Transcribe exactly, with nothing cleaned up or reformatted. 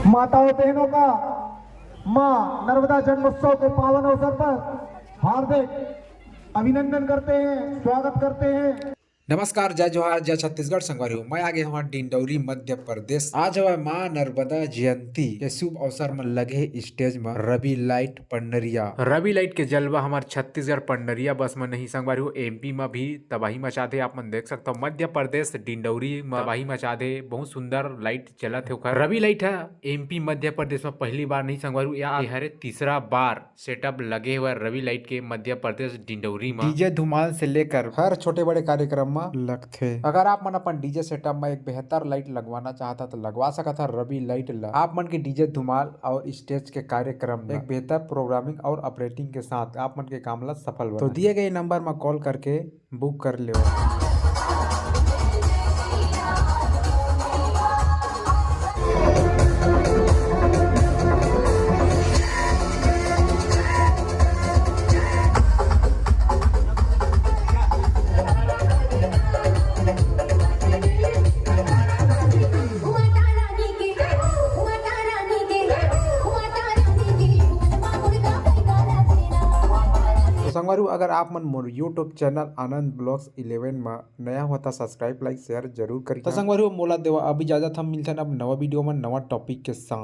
माताओं बहनों का मां नर्मदा जन्मोत्सव के पावन अवसर पर हार्दिक अभिनंदन करते हैं, स्वागत करते हैं। नमस्कार, जय जोहार, जय छत्तीसगढ़। संगवारी हो, मैं आगे हूं डिंडौरी, मध्य प्रदेश। आज हवय मां नर्मदा जयंती के शुभ अवसर म लगे stage म रवि लाइट पंडरिया। रवि लाइट के जलवा हमर छत्तीसगढ़ पंडरिया बस म नहीं संगवारी हो, एमपी म भी तबाही मचा दे। आप मन देख सकथव, मध्य प्रदेश डिंडौरी म तबाही मचा दे। बहुत सुंदर लाइट चलत हे ओखर। रवि लाइट ह एमपी मध्य प्रदेश म पहली बार नहीं संगवारी हो, या ये हरे तीसरा बार सेटअप लगे हुआ रवि लाइट के मध्य प्रदेश डिंडौरी म। डीजे धुमाल से लेकर हर छोटे बड़े कार्यक्रम म लगथे। अगर आप मन अपन डीजे सेटअप म एक बेहतर लाइट लगवाना चाहता तो लगवा सकत ह रवि लाइट ल। आप मन के डीजे धुमाल और स्टेज के कार्यक्रम ल एक बेहतर प्रोग्रामिंग और ऑपरेटिंग के साथ आप मन के काम ल सफल बना। तो दिए गए नंबर म कॉल करके बुक कर लेव। तो संगवारी हो, अगर आप मन मोर YouTube चैनल आनंद ब्लॉग्स इलेवन म नया हो त सब्सक्राइब, लाइक, शेयर जरूर करी। तो संगवारी हो, मोला देवा अब इजाजत, हम मिलथन अब नवा वीडियो म नवा टॉपिक के साथ।